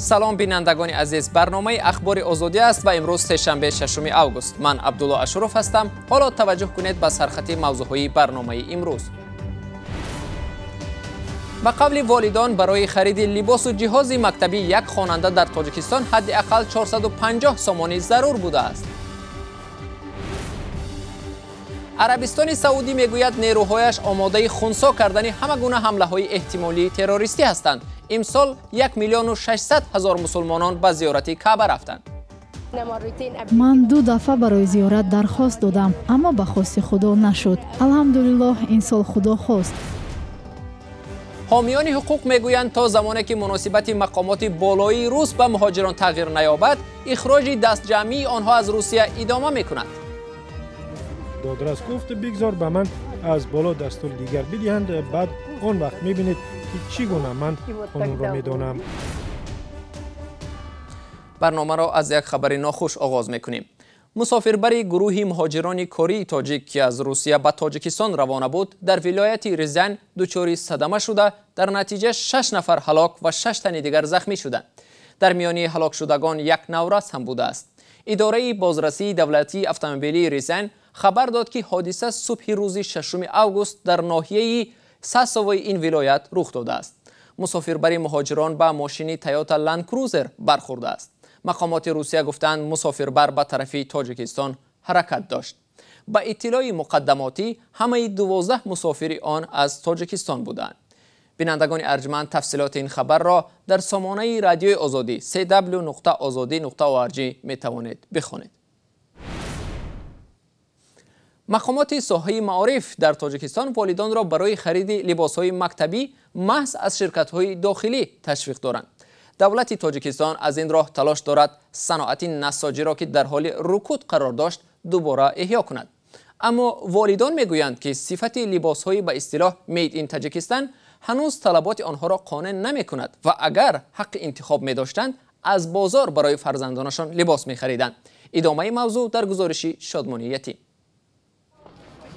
Салом, бинандагони азиз. Барномаи Ахбори Озодӣ аст ва имрӯз сешанбе, 6 август. Ман Абдулло Ашуров ҳастам. Ҳоло таваҷҷӯҳ кунед ба сархати мавзӯъҳои барномаи имрӯз. Ба қавли волидон, барои хариди либосу ҷиҳози мактабӣ як хонанда дар Тоҷикистон ҳадди ақал 450 сомонӣ зарур будааст. Арабистони Саудӣ мегӯяд, нерӯҳояш омодаи хунсо кардани ҳама гуна ҳамлаҳои эҳтимолии террористӣ ҳастанд. Имсол 1 600 000 мусулмонон ба зиёрати Каъба рафтанд. Ман ду дафъа барои зиёрат дархост додам, аммо ба хости Худо нашуд. Алҳамдулиллоҳ, ин сол Худо хост. Ҳомиёни ҳуқуқ мегӯянд, то замоне ки муносибати мақомоти болоии рус ба муҳоҷирон тағйир наёбад, ихроҷи дастҷамъии онҳо аз Русия идома мекунад. Додрас гуфт: «Бигзор ба ман аз боло дастури дигар бидиҳанд, баъд он вақт мебинед, ки чӣ гуна ман қонунро медонам». Барномаро аз як хабари нохуш оғоз мекунем. Мусофирбари гурӯҳи муҳоҷирони кории тоҷик, ки аз Русия ба Тоҷикистон равона буд, дар вилояти Рязань дучори садама шуда, дар натиҷа шаш нафар ҳалок ва шаш тани дигар захмӣ шуданд. Дар миёни ҳалокшудагон як наврас ҳам будааст. Идораи бозрасии давлатии автомобилии Рязань хабар дод, ки ҳодиса субҳи рӯзи 6 август дар ноҳияи Сасовои ин вилоят рух додааст. Мусофирбари муҳоҷирон ба мошини Тойота Ланд Крузер бархӯрдааст. Мақомоти Русия гуфтанд, мусофирбар ба тарафи Тоҷикистон ҳаракат дошт. Ба иттилои муқаддамотӣ, ҳамаи 12 мусофири он аз Тоҷикистон буданд. Бинандагони арҷманд, тафсилоти ин хабарро дар сомонаи Радиои Озодӣ cw.ozodi.org метавонед бихонед. Мақомоти соҳаи маориф дар Тоҷикистон волидонро барои хариди либосҳои мактабӣ маҳз аз ширкатҳои дохилӣ ташвиқ доранд. Давлати Тоҷикистон аз ин роҳ талош дорад саноати нассоҷиро, ки дар ҳоли рукуд қарор дошт, дубора эҳё кунад. Аммо волидон мегӯянд, ки сифати либосҳои ба истилоҳ Made in Tajikistan ҳанӯз талаботи онҳоро қонеъ намекунад ва агар ҳаққи интихоб медоштанд, аз бозор барои фарзандонашон либос мехариданд. Идомаи мавзӯъ дар гузориши Шодмонӣ Ятим.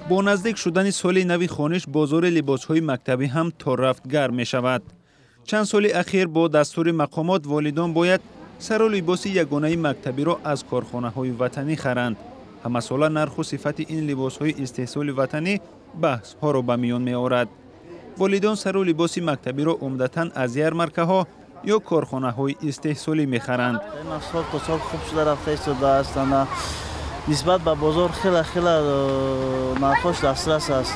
Бо наздик шудани соли нави хониш бозори либосҳои мактабӣ ҳам то рафт гарм мешавад. Чанд соли ахир бо дастури мақомот волидон бояд сару либоси ягонаи мактабиро аз корхонаҳои ватанӣ харанд. Ҳамасола нарху сифати ин либосҳои истеҳсоли ватанӣ баҳсҳоро ба миён меорад. Волидон сару либоси мактабиро умдатан аз ярмаркаҳо ё корхонаҳои истеҳсолӣ мехаранд. Сол то сол хуб шуда рафта истодааст. Нисбат ба бозор хеле хеле нархош дастрас аст.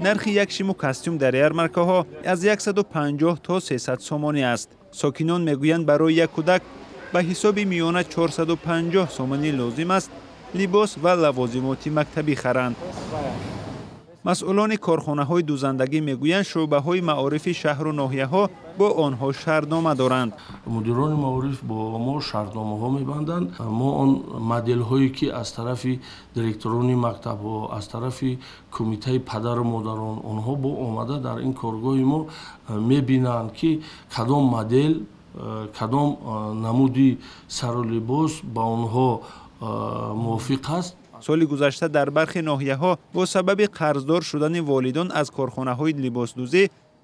Нархи як шиму костюм дар ярмаркаҳо аз 150 то 300 сомонӣ аст. Сокинон мегӯянд, барои як кӯдак ба ҳисоби миёна 450 сомонӣ лозим аст либос ва лавозимоти мактабӣ харанд. Масъулони корхонаҳои дӯзандагӣ мегӯянд, шӯъбаҳои маорифи шаҳру ноҳияҳо бо онҳо шартнома доранд. Мудирони маориф бо мо шартномаҳо мебанданд. Мо он моделҳое, ки аз тарафи директорони мактабҳо, аз тарафи кумитаи падару модарон, онҳо бо омада дар ин коргоҳи мо мебинанд, ки кадом модел, кадом намуди сару либос ба онҳо мувофиқ аст. Соли гузашта дар бархе ноҳияҳо бо сабаби қарздор шудани волидон аз корхонаҳои либосдӯзӣ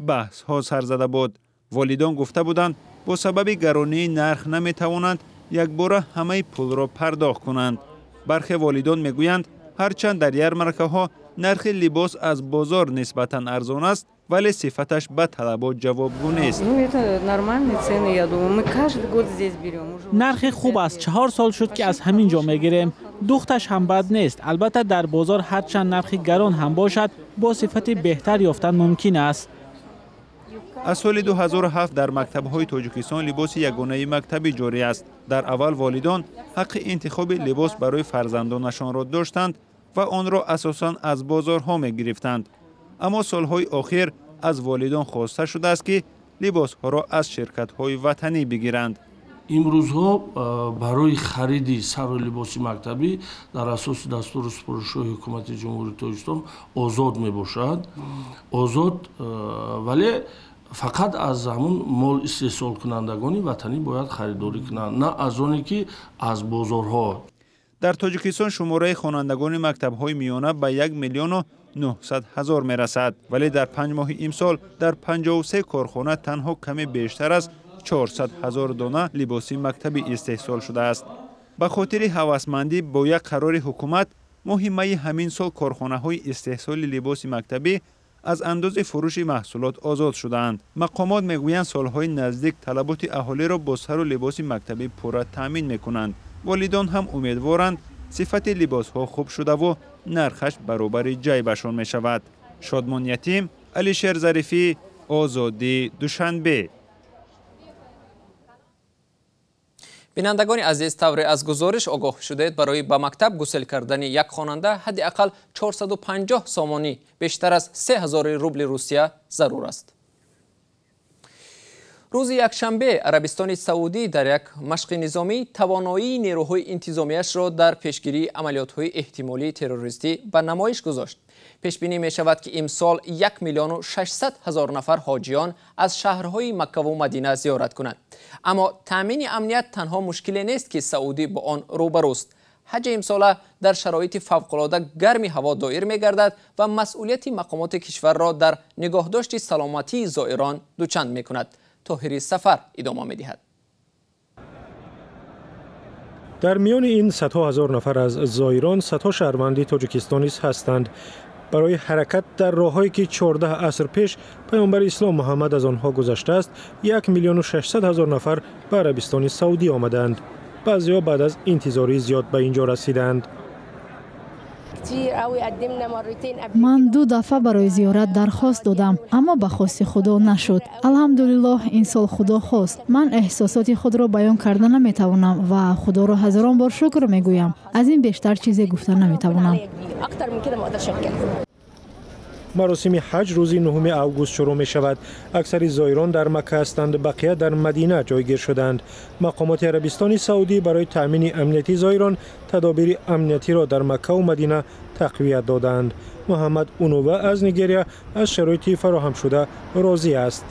баҳсҳо сар зада буд. Волидон гуфта буданд, бо сабаби гаронии нарх наметавонанд якбора ҳамаи пулро пардохт кунанд. Бархе волидон мегӯянд, ҳарчанд дар ярмаркаҳо нархи либос аз бозор нисбатан арзон аст, вале сифаташ ба талабот ҷавобгӯ нест. Нархи хуб аст. 4 сол шуд, ки аз ҳамин ҷо мегирем. Духташ ҳам бад нест. Албатта, дар бозор ҳарчанд нархи гарон ҳам бошад, бо сифати беҳтар ёфтан мумкин аст. Аз соли 2007 дар мактабҳои Тоҷикистон либоси ягонаи мактабӣ ҷорӣ аст. Дар аввал волидон ҳаққи интихоби либос барои фарзандонашонро доштанд ва онро асосан аз бозорҳо мегирифтанд. Аммо солҳои охир аз волидон хоста шудааст, ки либосҳоро аз ширкатҳои ватанӣ бигиранд. Имрӯзҳо барои хариди сару либоси мактабӣ дар асоси дастуру супоришҳои Ҳукумати Ҷумҳурии Тоҷикистон озод мебошад. Озод, вале фақат аз ҳамун мол истеҳсолкунандагони ватанӣ бояд харидорӣ кунанд, на аз оне ки аз бозорҳо. Дар Тоҷикистон шумораи хонандагони мактабҳои миёна ба 1 900 000 мерасад, вале дар 5 моҳи имсол дар 53 корхона танҳо каме бештар аз 400 ҳазор дона либоси мактабӣ истеҳсол шудааст. Ба хотири ҳавасмандӣ бо як қарори ҳукумат моҳи майи ҳамин сол корхонаҳои истеҳсоли либоси мактабӣ аз андози фурӯши маҳсулот озод шудаанд. Мақомот мегӯянд, солҳои наздик талаботи аҳолиро бо сару либоси мактабӣ пурра таъмин мекунанд. Волидон ҳам умедворанд, сифати либосҳо хуб шудаву нархаш баробари ҷайбашон мешавад. Шодмон Ятим, Алишер Зарифӣ, Озодӣ, Душанбе. Бинандагони азиз, тавре аз гузориш огоҳ шудед, барои ба мактаб гусел кардани як хонанда ҳадди ақал 450 сомонӣ, бештар аз 3000 рубли Русия зарур аст. Рӯзи якшанбе Арабистони Саудӣ дар як машқи низомӣ тавоноии нерӯҳои интизомияшро дар пешгирии амалиётҳои эҳтимолии террористӣ ба намоиш гузошт. Пешбинӣ мешавад, ки имсол 1 600 000 нафар ҳоҷиён аз шаҳрҳои Маккаву Мадина зиёрат кунанд. Аммо таъмини амният танҳо мушкиле нест, ки Саудӣ бо он рӯбарӯст. Ҳаҷи имсола дар шароити фавқулода гарми ҳаво доир мегардад ва масъулияти мақомоти кишварро дар нигоҳдошти саломатии зоирон дучанд мекунад. Тоҳири Сафар идома медиҳад. Дар миёни ин садҳо ҳазор нафар аз зоирон садҳо шаҳрванди Тоҷикистон низ ҳастанд. Барои ҳаракат дар роҳҳое ки 14 аср пеш паёмбари ислом Муҳаммад аз онҳо гузаштааст, 1 600 000 нафар ба Арабистони Саудӣ омаданд. Баъзеҳо баъд аз интизории зиёд ба ин ҷо расиданд. Ман ду дафъа барои зиёрат дархост додам, аммо ба хости Худо нашуд. Алҳамдулиллоҳ, ин сол Худо хост. Ман эҳсосоти худро баён карда наметавонам ва Худоро ҳазорон бор шукр мегӯям. Аз ин бештар чизе гуфта наметавонам. Маросими ҳаҷ рӯзи 9 август шурӯъ мешавад. Аксари зоирон дар Макка ҳастанд, бақия дар Мадина ҷойгир шуданд. Мақомоти Арабистони Саудӣ барои таъмини амнияти зоирон тадобири амниятиро дар Маккаву Мадина тақвият доданд. Муҳаммад Унува аз Нигерия аз шароити фароҳамшуда розӣ аст.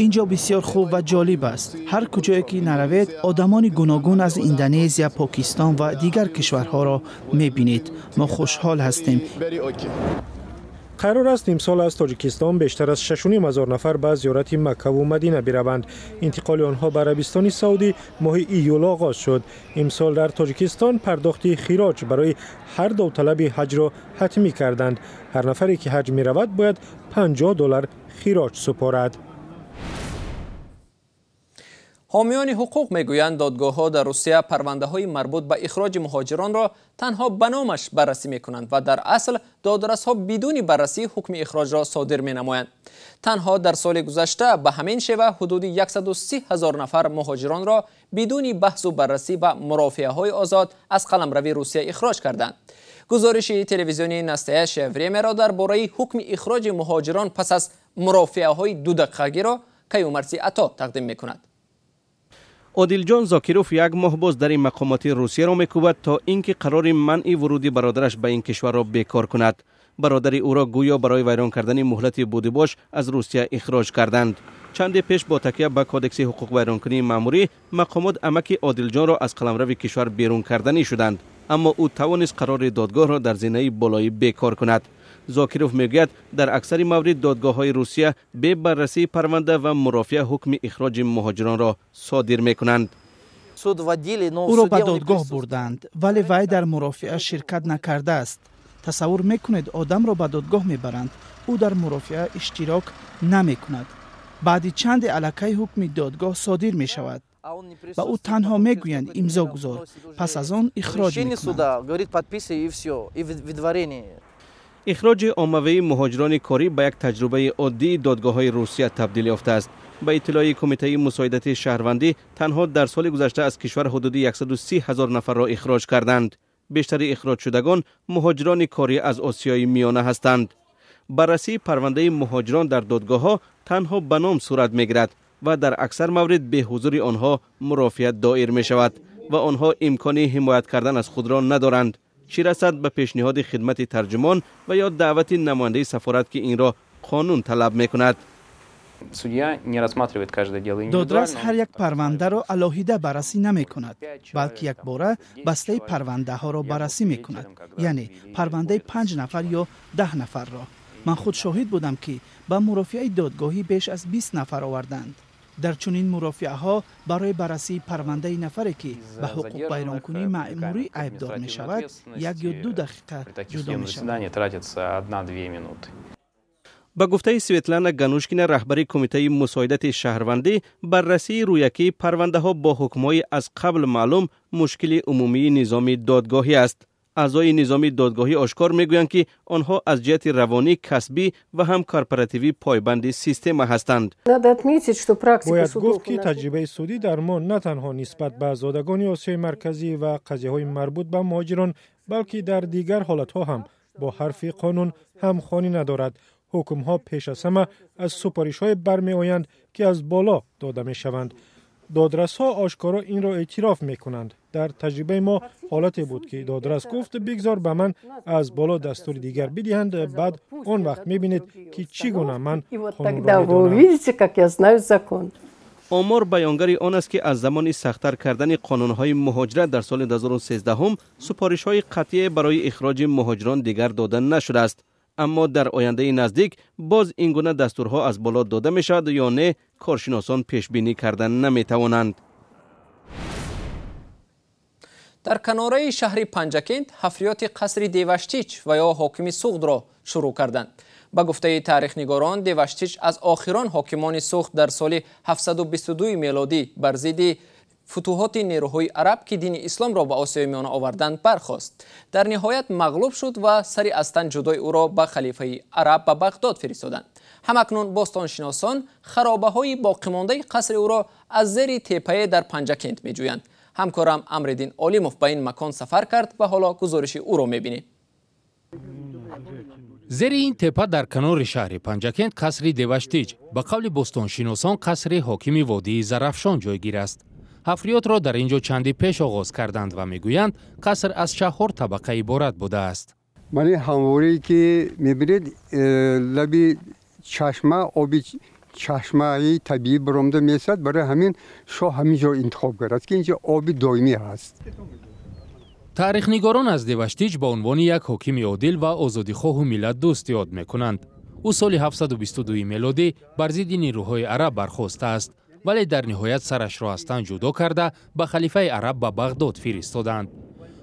Инҷо бисёр хуб ва ҷолиб аст. Ҳар куҷое ки наравед, одамони гуногун аз Индонезия, Покистон ва дигар кишварҳоро мебинед. Мо хушҳол ҳастем. Қарор аст имсол аз Тоҷикистон бештар аз 6 500 нафар ба зиёрати Маккаву Мадина бираванд. Интиқоли онҳо ба Арабистони Саудӣ моҳи июл оғоз шуд. Имсол дар Тоҷикистон пардохти хироҷ барои ҳар довталаби ҳаҷро ҳатмӣ карданд. Ҳар нафаре ки ҳаҷ меравад бояд $50 хироҷ супорад. Ҳомиёни ҳуқуқ мегӯянд, додгоҳҳо дар Русия парвандаҳои марбут ба ихроҷи муҳоҷиронро танҳо ба номаш баррасӣ мекунанд ва дар асл додрасҳо бидуни баррасӣ ҳукми ихроҷро содир менамоянд. Танҳо дар соли гузашта ба ҳамин шева ҳудуди 130 000 нафар муҳоҷиронро бидуни баҳсу баррасӣ ва мурофиаҳои озод аз қаламрави Русия ихроҷ карданд. Гузориши телевизиони Настоящее времяро дар бораи ҳукми ихроҷи муҳоҷирон пас аз мурофиаҳои дудақиқагиро Каюмарси Ато тақдим мекунад. Одилҷон Зокиров як моҳ боз дар ин мақомоти Русияро мекӯбад, то ин ки қарори манъи вуруди бародараш ба ин кишварро бекор кунад. Бародари ӯро гӯё барои вайрон кардани муҳлати будубош аз Русия ихроҷ карданд. Чанде пеш бо такя ба кодекси ҳуқуқвайронкунии маъмурӣ мақомот амаки Одилҷонро аз қаламрави кишвар берун карданӣ шуданд, аммо ӯ тавонист қарори додгоҳро дар зинаи болоӣ бекор кунад. Зокиров мегӯяд, дар аксари маврид додгоҳҳои Русия бе баррасии парванда ва мурофиа ҳукми ихроҷи муҳоҷиронро содир мекунанд. Ӯро ба додгоҳ бурданд, вале вай дар мурофиа ширкат накардааст. Тасаввур мекунед, одамро ба додгоҳ мебаранд, ӯ дар мурофиа иштирок намекунад. Баъди чанде аллакай ҳукми додгоҳ содир мешавад. Ба ӯ танҳо мегӯянд имзо гузор, пас аз он ихроҷ мекунанд. Ихроҷи оммавии муҳоҷирони корӣ ба як таҷрибаи оддии додгоҳҳои Русия табдил ёфтааст. Ба иттилои Кумитаи мусоидати шаҳрвандӣ танҳо дар соли гузашта аз кишвар ҳудуди 130 000 нафарро ихроҷ карданд. Бештари ихроҷшудагон муҳоҷирони корӣ аз Осиёи Миёна ҳастанд. Баррасии парвандаи муҳоҷирон дар додгоҳҳо танҳо ба ном сурат мегирад ва дар аксар маврид бе ҳузури онҳо мурофиа доир мешавад ва онҳо имкони ҳимоят кардан аз худро надоранд. Чӣ расад ба пешниҳоди хидмати тарҷумон ва ё даъвати намояндаи сафорат, ки инро қонун талаб мекунад. Додрас ҳар як парвандаро алоҳида баррасӣ намекунад, балки якбора бастаи парвандаҳоро баррасӣ мекунад, яъне парвандаи 5 нафар ё 10 нафарро. Ман худ шоҳид будам, ки ба мурофиаи додгоҳӣ беш аз 20 нафар оварданд. Дар чунин мурофиаҳо барои баррасии парвандаи нафаре, ки ба ҳуқуқвайронкунии маъмурӣ айбдор мешавад, 1 ё 2 дақиқа ҷудо мешавад. Ба гуфтаи Светлана Ганушкина, раҳбари Кумитаи мусоидати шаҳрвандӣ, баррасии рӯякии парвандаҳо бо ҳукмҳои аз қабл маълум мушкили умумии низоми додгоҳӣ аст. Аъзои низоми додгоҳӣ ошкор мегӯянд, ки онҳо аз ҷиҳати равонӣ, касбӣ ва ҳам корпоративӣ пойбанди система ҳастанд. Бояд гуфт, ки таҷрибаи судӣ дар мо на танҳо нисбат ба зодагони Осиёи Марказӣ ва қазияҳои марбут ба муҳоҷирон, балки дар дигар ҳолатҳо ҳам бо ҳарфи қонун ҳамхонӣ надорад. Ҳукмҳо пеш аз ҳама аз супоришҳое бармеоянд, ки аз боло дода мешаванд. Додрасҳо ошкоро инро эътироф мекунанд. Дар таҷрибаи мо ҳолате буд, ки додрас гуфт: «Бигзор ба ман аз боло дастури дигар бидиҳанд, баъд он вақт мебинед, ки чӣ гуна ман қонунро медонам». Омор баёнгари он аст, ки аз замони сахттар кардани қонунҳои муҳоҷират дар соли 2013 супоришҳои қатъие барои ихроҷи муҳоҷирон дигар дода нашудааст. Аммо дар ояндаи наздик боз ин гуна дастурҳо аз боло дода мешавад ё не, коршиносон пешбинӣ карда наметавонанд. Дар канораи шаҳри Панҷакент ҳафриёти қасри Деваштич ва ё ҳокими Суғдро шурӯъ карданд. Ба гуфтаи таърихнигорон, Деваштич аз охирон ҳокимони Суғд дар соли 722 мелодӣ бар зидди футуҳоти нерӯҳои араб, ки дини исломро ба Осиёи Миёна оварданд, бархост. Дар ниҳоят мағлуб шуд ва сари аз тан ҷудои ӯро ба халифаи араб ба Бағдод фиристоданд. Ҳамакнун бостоншиносон харобаҳои боқимондаи қасри ӯро аз зери теппае дар Панҷакент меҷӯянд. Ҳамкорам Амриддин Олимов ба ин макон сафар кард ва ҳоло гузориши ӯро мебинем. Зери ин теппа дар канори шаҳри Панҷакент қасри Деваштич, ба қавли бостоншиносон, қасри ҳокими водии Зарафшон ҷойгир аст. Ҳафриётро дар ин ҷо чанди пеш оғоз карданд ва мегӯянд, қаср аз чаҳор табақа иборат будааст. Мани ҳамворие, ки мебинед, лаби чашма, оби чашмаи табиӣ баромада месад. Барои ҳамин шоҳ ҳамин ҷо интихоб кардааст, ки инҷо оби доимӣ ҳаст. Таърихнигорон аз Деваштич ба унвони як ҳокими одил ва озодихоҳу миллатдӯст ёд мекунанд. Ӯ соли 722 мелодӣ бар зидди нерӯҳои араб бархостааст, вале дар ниҳоят сарашро аз тан ҷудо карда, ба халифаи араб ба Бағдод фиристоданд.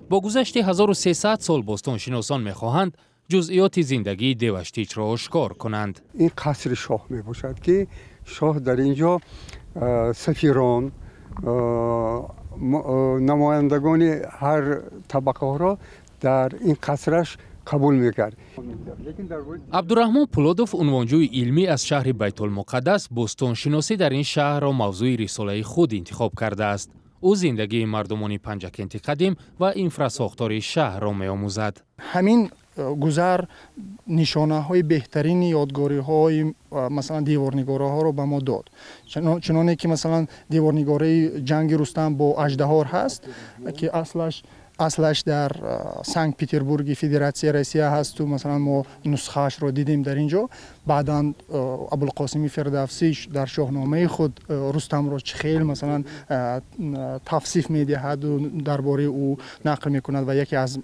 Бо гузашти 1300 сол бостоншиносон мехоҳанд ҷузъиёти зиндагии Деваштичро ошкор кунанд. Ин қасри шоҳ мебошад, ки шоҳ дар ин ҷо сафирон, намояндагони ҳар табақаҳоро дар ин қасраш қабул мекард. Абдураҳмон Пулодов, унвонҷӯи илмӣ аз шаҳри Байтулмуқаддас, бостоншиносӣ дар ин шаҳрро мавзӯи рисолаи худ интихоб кардааст. Ӯ зиндагии мардумони Панҷакенти қадим ва инфрасохтори шаҳрро меомӯзад. Ҳамин гузар нишонаҳои беҳтарини ёдгориҳои, масалан, деворнигораҳоро ба мо дод, чуноне ки, масалан, деворнигораи ҷанги Рустам бо аждаҳор ҳаст, ки аслаш дар Санкт Петербурги Федератсияи Россия ҳасту, масалан, мо нусхаашро дидем дар ин ҷо. Баъдан Абулқосими Фирдавсӣ дар Шоҳномаи худ Рустамро чӣ хел, масалан, тавсиф медиҳаду дар бораи ӯ нақл мекунад ва яке аз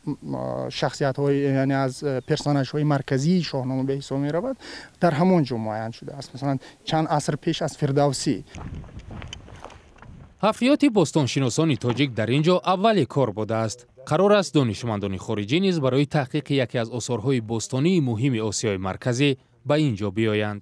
шахсиятҳои, яъне аз персонажҳои марказии Шоҳнома ба ҳисоб меравад, дар ҳамон ҷо муайян шудааст, масалан, чанд аср пеш аз Фирдавсӣ. Ҳафриёти бостоншиносони тоҷик дар ин ҷо аввали кор будааст. Қарор аст донишмандони хориҷӣ низ барои таҳқиқи яке аз осорҳои бостонии муҳими Осиёи Марказӣ ба ин ҷо биёянд.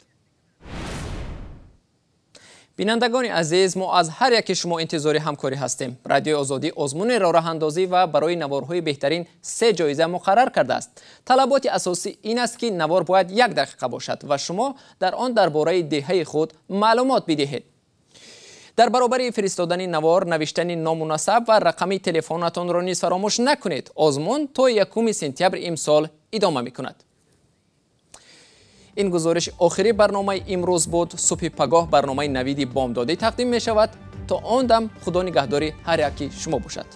Бинандагони азиз, мо аз ҳар яки шумо интизори ҳамкорӣ ҳастем. Радиои Озодӣ озмунеро роҳандозӣ ва барои наворҳои беҳтарин се ҷоиза муқаррар кардааст. Талаботи асосӣ ин аст, ки навор бояд 1 дақиқа бошад ва шумо дар он дар бораи деҳаи худ маълумот бидиҳед. Дар баробари фиристодани навор, навиштани ному насаб ва рақами телефонатонро низ фаромӯш накунед. Озмун то 1 сентябри имсол идома мекунад. Ин гузориши охири барномаи имрӯз буд. Субҳи пагоҳ барномаи Навиди бомдодӣ тақдим мешавад. То он дам Худо нигаҳдори ҳар яки шумо бошад.